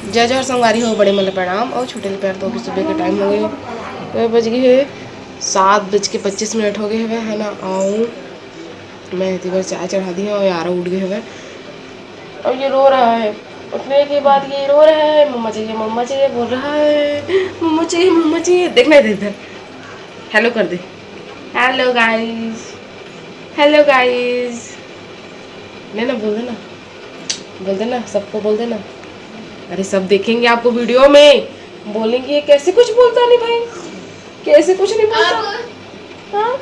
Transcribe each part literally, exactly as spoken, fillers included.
जय जोहार संगवारी हो, बड़े मन ल प्रणाम। अउ छोटे ल प्यार। तो अभी सुबह के टाइम हो गए, बज गए है सात बज के पच्चीस मिनट हो गए हवे, है ना। अउ मैं एती बर चाय चढ़ा दी हूँ, यार उठ गए हवे। अब ये रो रहा है, उठने के बाद ये रो रहा है, मम्मा चाहिए, मम्मा चाहिए बोल रहा है, मम्मा चाहिए, मम्मा चाहिए। देखना इधर, इधर। हेलो कर दे। हेलो गाइस, हेलो गाइस। लेना, बोल देना, बोल देना, सबको बोल देना। अरे, सब देखेंगे आपको वीडियो में, बोलेंगे, "कैसे कुछ बोलता नहीं भाई, कैसे कुछ नहीं बोलता?" अब हाँ?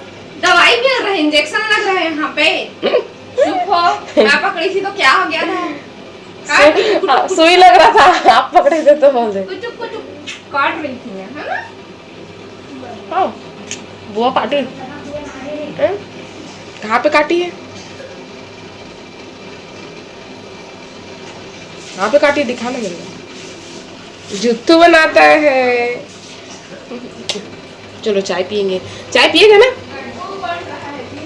दवाई मिल रहा है, इंजेक्शन लग रहा है यहाँ पे। चुप हो। मैं पकड़ी थी तो क्या हो गया था? काट रही थी, कुटुक, कुटुक। सुई लग रहा था, आप पकड़े थे तो बोल दे। कुटुक, कुटुक काट रही थी मैं, है ना? हाँ, बुआ काटी। हैं? कहाँ पे काटी है? कहाँ पे काटी है? दिखाना मेरे को। जुत्तू बनाता है। चलो, चाय पियेंगे। चाय पिएगा ना?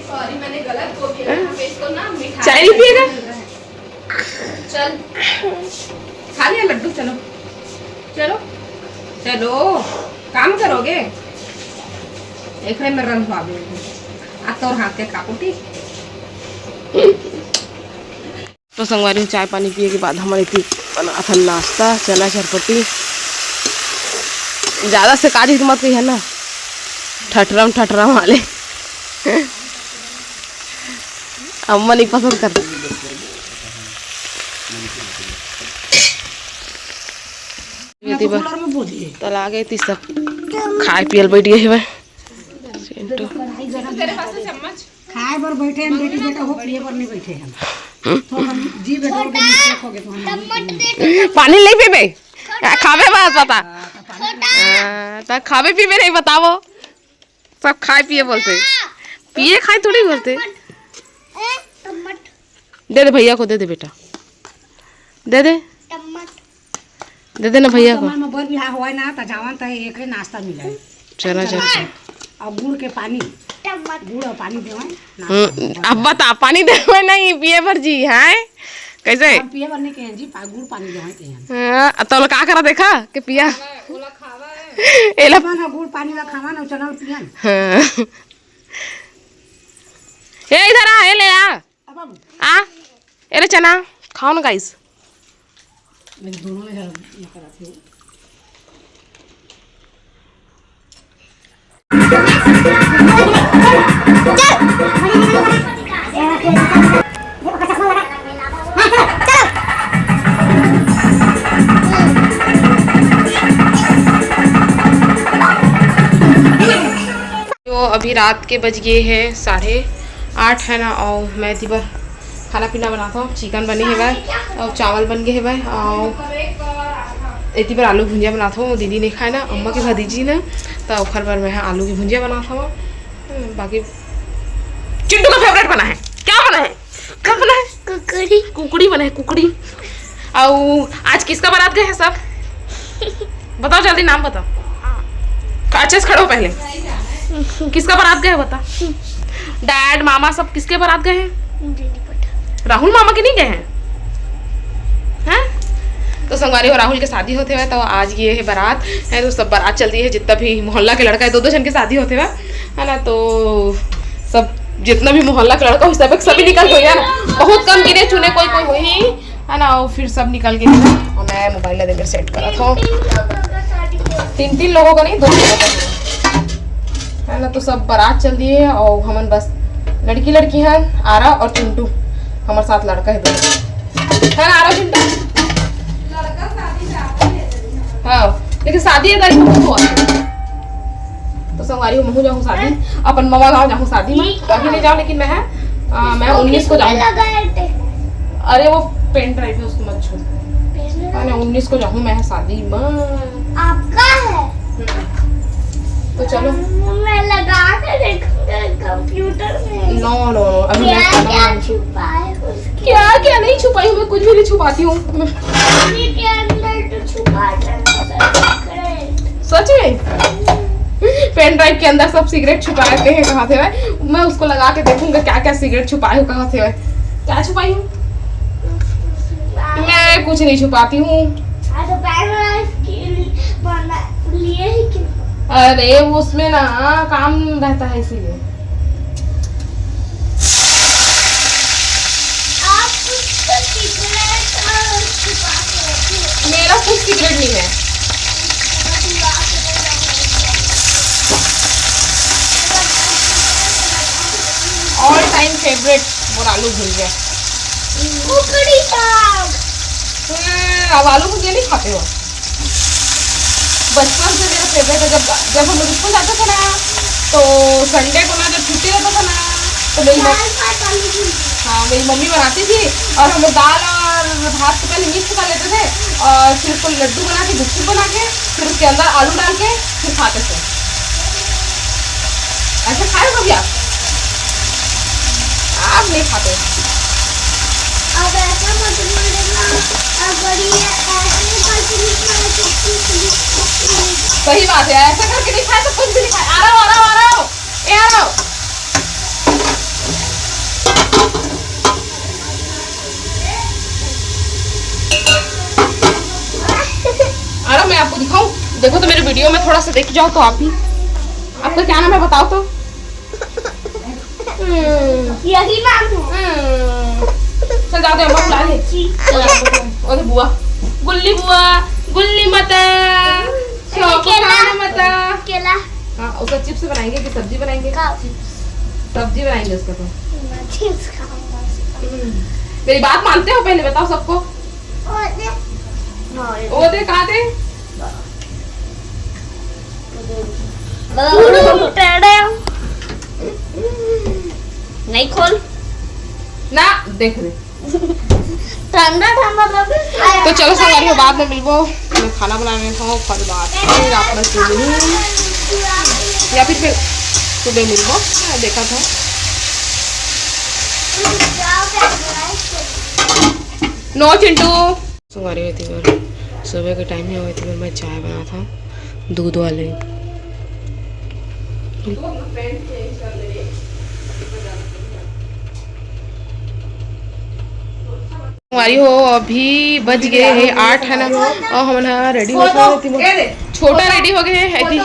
सॉरी, मैंने गलत बोल दिया। हाँ? यहाँ पे इसको ना मिठाई चाय नहीं पिएगा? मिल रहा है। चल, खा लिया लड्डू? चलो, चलो, चलो, काम करोगे? एक है मेरा रंधवा भी। आ तोर हाथ के खाबो, ठीक? तो संगवारी हो, चाय पानी पिए के बाद हमन एती बनाथन नाश्ता, चना चरपटी। ज्यादा से काज मत कहिए ना, ठटरम ठटरम वाले। अम्मा नहीं पसंद करते। ये तो ती बा-, कूलर में बोलिए। तला गए ती सब खाए पियल बैठ गए हवे। सेंटू। खाए बर बैठे हम, बेटी बेटा हो, पिए बर नहीं बैठे हम। तो हम जी बेटा के mistake हो गए, तो हम टमाटर दे दो। पानी नहीं पीबे? आ, खाबे बस बता। हाँ, तो खाबे पीबे नहीं बताओ। सब खाए पिए बोलते। पिए खाए थोड़ी बोलते। ए, टमाटर। दे दे भैया को, दे दे बेटा, दे दे। टमाटर। दे दे ना भैया को। समय में बर बिहाव होय ना, त जावन त एकरे नाश्ता मिले। चना, चना, चना। और गुड़ के पानी। टमाटर। गुड़ और पानी देवे, नाश्ता हम्म, में। अब बता, पानी देवे नहीं, पिए भर जी, हैं? कैसे? हम पिए भर नहीं कहें जी, पा-, गुड़ पानी देवे कहें। हाँ, तो का करा देखा के पिया? ओला खावा है। एला खावा ना, गुड़ पानी ला खावा ना, चना ला पिया ना। हाँ। ए, इधर आ, ए, ले आ। अब बाबू। आ, ए रे चना, खाओ ना गाइस। मैं दोनों में है, ये करा थे। तो अभी रात के बज गए हैं साढ़े आठ, है ना, और मैं एती बर खाना पीना बनात हूँ। चिकन बने हेवय और चावल बन गए हेवय और एती बर आलू भुंजिया बनात हूँ। दीदी नहीं खाए ना, अम्मा के भतीजी ना, तो ओखर बर मैं ह आलू की भुंजिया बनात हूँ। बाकी चिंटू का फेवरेट बना है। क्या बना है? क्या बना है? कुकड़ी। कुकड़ी बना है, कुकड़ी। और आज किसका बारात गए हैं सब? बताओ जल्दी, नाम बताओ। अच्छे से खड़ो पहले। किसका बारात गए, बता। डैड, मामा सब किसके बारात गए हैं? राहुल मामा के नहीं गए हैं? हैं? तो संगवारी हो, राहुल के शादी होते हुए, तो आज ये है बारात है, तो सब बारात चल रही है। जितना भी मोहल्ला के लड़का है, दो दो जन के शादी होते हुए, है ना, तो सब जितना भी मोहल्ला के लड़का हो, सब सभी निकल गए है ना, बहुत कम गिने चुने कोई कोई हुई, है ना, और फिर सब निकल गए थे। और मैं मोबाइल ला देकर सेट करा था। तीन तीन लोगों का नहीं, दो लोगों का है ना, तो सब बारात चल दिए और हमन बस लड़की लड़की हैं, आरा और चिंटू, हमारे साथ लड़का है दो, है ना, आरा चिंटू। हाँ, लेकिन शादी है तारीख को हुआ। तो संगवारी हो, महू जाऊँ शादी, अपन ममा गाँव जाऊँ शादी में। अभी नहीं जाऊँ, लेकिन मैं है, आ, मैं उन्नीस को जाऊँ। अरे वो पेन ड्राइव है, उसको मत छू। मैंने उन्नीस को जाऊँ मैं शादी में। आपका है? तो चलो। मैं लगा के देखूंगा कंप्यूटर में। नो, नो, नो, अभी क्या, क्या छुपा है उसके? क्या, क्या नहीं छुपाई हूँ मैं, कुछ भी नहीं छुपाती हूँ। के अंदर तो छुपा। सच में? पेन ड्राइव के अंदर सब सिगरेट छुपाते हैं, कहा थे भाई। मैं उसको लगा के देखूंगा क्या क्या सिगरेट छुपाए हो, कहा थे भाई। क्या छुपाई हूँ? मैं कुछ नहीं छुपाती हूँ। अरे, बैगन राइस के लिए बना लिए ही क्यों? अरे, उसमें ना काम रहता है, इसीलिए। आप कुछ तो सीक्रेट, अ, छुपा के रखे हो। मेरा कुछ सीक्रेट नहीं है। बस ये बात है। All time favourite मोर आलू भुजिया। कुकड़ी साग। हम्म, अब आलू भुजिया नहीं खाते हो? बचपन से मेरा फेवरेट है। जब, जब हम लोग स्कूल जाते थे ना, तो संडे को ना, जब छुट्टी रहता था ना, तो मेरी मम-, दाल भात आलू भुजिया। हाँ, मेरी मम्मी बनाती थी और हम लोग दाल और भात को पहले मिक्स कर लेते थे और फिर उसको लड्डू बना के, गुपचुप बना के, फिर उसके अंदर आलू डाल के फिर खाते थे। ऐसे खाए हो कभी आप? आप नहीं खाते। अब ऐसा मत बोल देना, अगर ये ऐसे करके नहीं खाए तो कुछ नहीं खाए। सही बात है, ऐसा करके नहीं खाए तो कुछ भी नहीं खाए। आ रहा हूँ, आ रहा हूँ, आ रहा हूँ। ए, आ रहा हूँ। आ रहा हूँ, मैं आपको दिखाऊं। देखो तो मेरे वीडियो में थोड़ा सा देख जाओ तो आप भी। आपका क्या नाम है बताओ तो? हम्म। यही नाम है। हम्म। चल जाओ, अम्मा बुला ले। जी। चल जाओ, ओए बुआ, गुल्ली बुआ, गुल्ली माता, केला। माता। केला। हाँ, उसका चिप्स बनाएंगे कि सब्जी बनाएंगे? का? सब्जी बनाएंगे उसका तो। मैं चिप्स खाऊंगा। हम्म। मेरी बात मानते हो? पहले बताओ सबको। ओ दे। हाँ, ये ओ दे, कहाँ दे? नहीं खोल ना, देख रहे। ठंडा ठंडा लगे। तो चलो संगवारी हो, बाद में मिलबो। मैं खाना बनाने में हूँ, कल बात फिर आप लोग से मिलूँ या फिर, फिर सुबह मिलबो। मैं देखा था। नो चिंटू। संगवारी हो, एती बर सुबह के टाइम हे, एती बर मैं चाय बनात हंव दूध वाले। संगवारी हो, अभी बज गए हे आठ, है ना, अउ हमन ह रेडी होत हन। छोटा रेडी हो गए हे, एती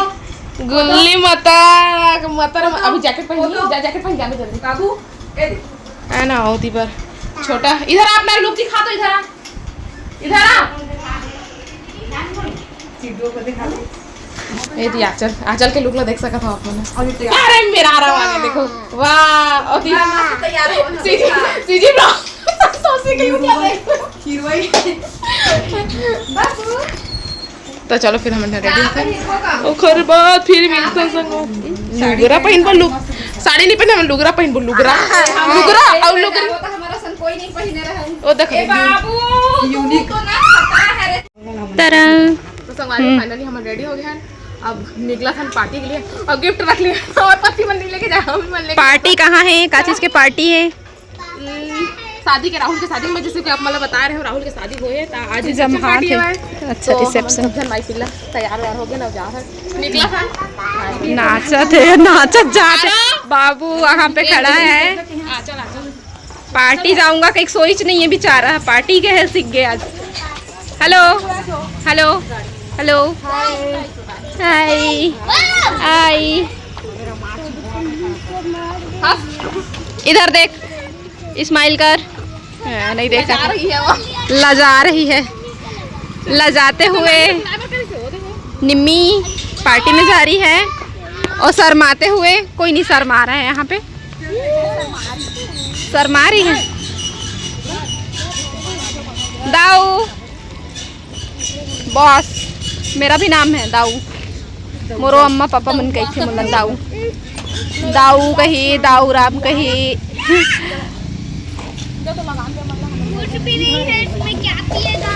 गुल्ली मतर, मतर, अभी जैकेट पहन, जा, जैकेट पहन, जाने जल्दी। बाबू, ए दे। है ना, ओती बर छोटा। इधर आ, अपना लुक दिखा तो, इधर आ, इधर आ। ए दी आंचल, आंचल के लुक ला देख सकत हो आप मन। अरे मेरा आ रहा है, देखो, वाह। ओती तैयार हो, सीजी, सीजी ब्रो, सौसी के लुक ला देख। हीरोइन। बाबू। तो चलो फिर हमन रेडी होथन, ओकर बाद फिर मिलथन संग। लुगरा पहिनबो, लुग-, साड़ी नहीं पहिने, हमन लुगरा पहिनबो, लुगरा, लुगरा अउ लुगरी। वो तो हमारा सन कोई नहीं पहिने रहे। ओ देख, ए बाबू, यूनिक। तो ना पता है रे। तरंग। तो संगवारी, हम्म। Finally हमन रेडी हो गए हैं, अब निकलत हन पार्टी के लिए अउ गिफ्ट रख लिया और पति मन नहीं लेके जाए, हम मन लेके पार्टी कहाँ है? का चीज के पार्टी है? हम्म, शादी के, राहुल के शादी में, जैसे कि आप मतलब बता रहे हो, राहुल के शादी होए, त आज रिसेप्शन जमहान पार्टी है। अच्छा, तो रिसेप्शन। हम सब जन माई पिल्ला तैयार वैयार हो गए ना, जा है, निकला था। नाचत है, नाचत जात है। बाबू वहाँ पे खड़ा है। आ, चल, आ, चल। पार्टी जाऊंगा, कहीं सोच नहीं है बेचारा, पार्टी के है, सीख गया आज। Hello, hello, hello. Hi, hi. इधर देख, स्माइल कर। हाँ, नहीं देख लजा सकते। रही है वो। लजा रही है, लजाते हुए निम्मी पार्टी में जा रही है और शर्माते हुए, कोई नहीं शर्मा रहा है यहाँ पे, शर्मा रही है। दाऊ। बॉस, मेरा भी नाम है दाऊ। मोरो अम्मा पापा मन कहिथे मोला दाऊ। दाऊ कही, दाऊ राम कही। कुछ भी नहीं है इसमें, क्या पिएगा?